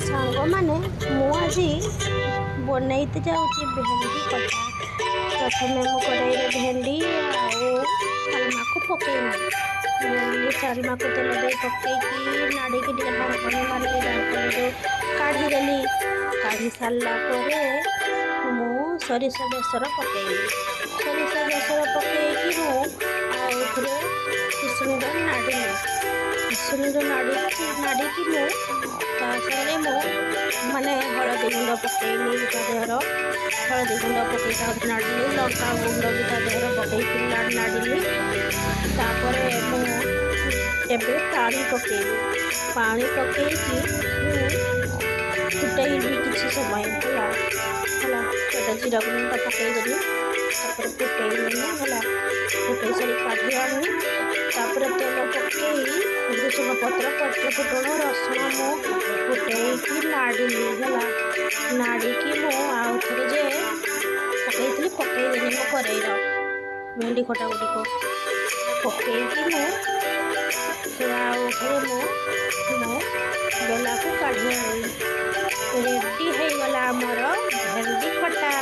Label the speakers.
Speaker 1: ସାଙ୍ଗମାନେ, ମୁଁ ଆଜି ବନେଇତେ ଯାଉଛି ଭେଣ୍ଡି ଖଟା। ପ୍ରଥମେ ମୁଁ କଡ଼େଇରେ ଭେଣ୍ଡି ଆଉ ଡାଲମାକୁ ପକେଇଲି। ଭେଣ୍ଡି ଡାଲମାକୁ ତେଲ ଦେଇ ପକେଇକି ନାଡ଼ିକି ଟିକେ ଢାଙ୍କୁଣୀ ମାରିକି ଢାଙ୍କୁଣୀରୁ କାଢ଼ିଦେଲି। କାଢ଼ି ସାରିଲା ପରେ ମୁଁ ସୋରିଷ ବେସର ପକେଇଲି। ସୋରିଷ ବେସର ପକେଇକି ମୁଁ ଆଉ ଏଥିରେ କିଶମିର ନାଡ଼ିଲି। କିଶମିର ନାଡ଼ିକି ନାଡ଼ିକି ମୁଁ ତା ସାଙ୍ଗରେ ମୁଁ ମାନେ ହଳଦୀ ଗୁଣ୍ଡ ପକେଇଲି। ତା ଦେହର ହଳଦୀ ଗୁଣ୍ଡ ପକେଇ ତା ନାଡ଼ିଲି। ଲଙ୍କା ଗୁଣ୍ଡ ବି ତା ଦେହରେ ପକେଇକି ନାଡ଼ିଲି। ତାପରେ ମୁଁ ଏବେ ପାଣି ପକେଇଲି। ପାଣି ପକେଇକି ମୁଁ ଫୁଟେଇବି କିଛି ସମୟ। ହେଲା ହେଲା, ସେଇଟା ଜିରା ଗୁଣ୍ଡ ପକେଇଦେଲି। ତାପରେ ଫୁଟେଇଲି ମୁଁ। ହେଲା, ଫୁଟେଇ ସାରି କାଢ଼ି ଆଣିଲି। ତାପରେ ତେଲ ପକେଇ ଭୃଷଙ୍ଗ ପତ୍ର, ପଞ୍ଚ ଫୁଟଣ, ରସୁଣ ମୁଁ ଫୁଟେଇକି ନାଡ଼ିଲି। ହେଲା, ନାଡ଼ିକି ମୁଁ ଆଉ ଥରେ ଯେ ପକେଇଥିଲି ପକେଇଦେଲି ମୋ କରେଇର ଭେଣ୍ଡି ଖଟା ଗୁଡ଼ିକ ପକେଇକି ମୁଁ ସେ ଆଉ ଥରେ ମୁଁ ମୋ ବେଲାକୁ କାଢ଼ି ଆଣିଲି। ରେଡ଼ି ହେଇଗଲା ଆମର ଭେଣ୍ଡି ଖଟା।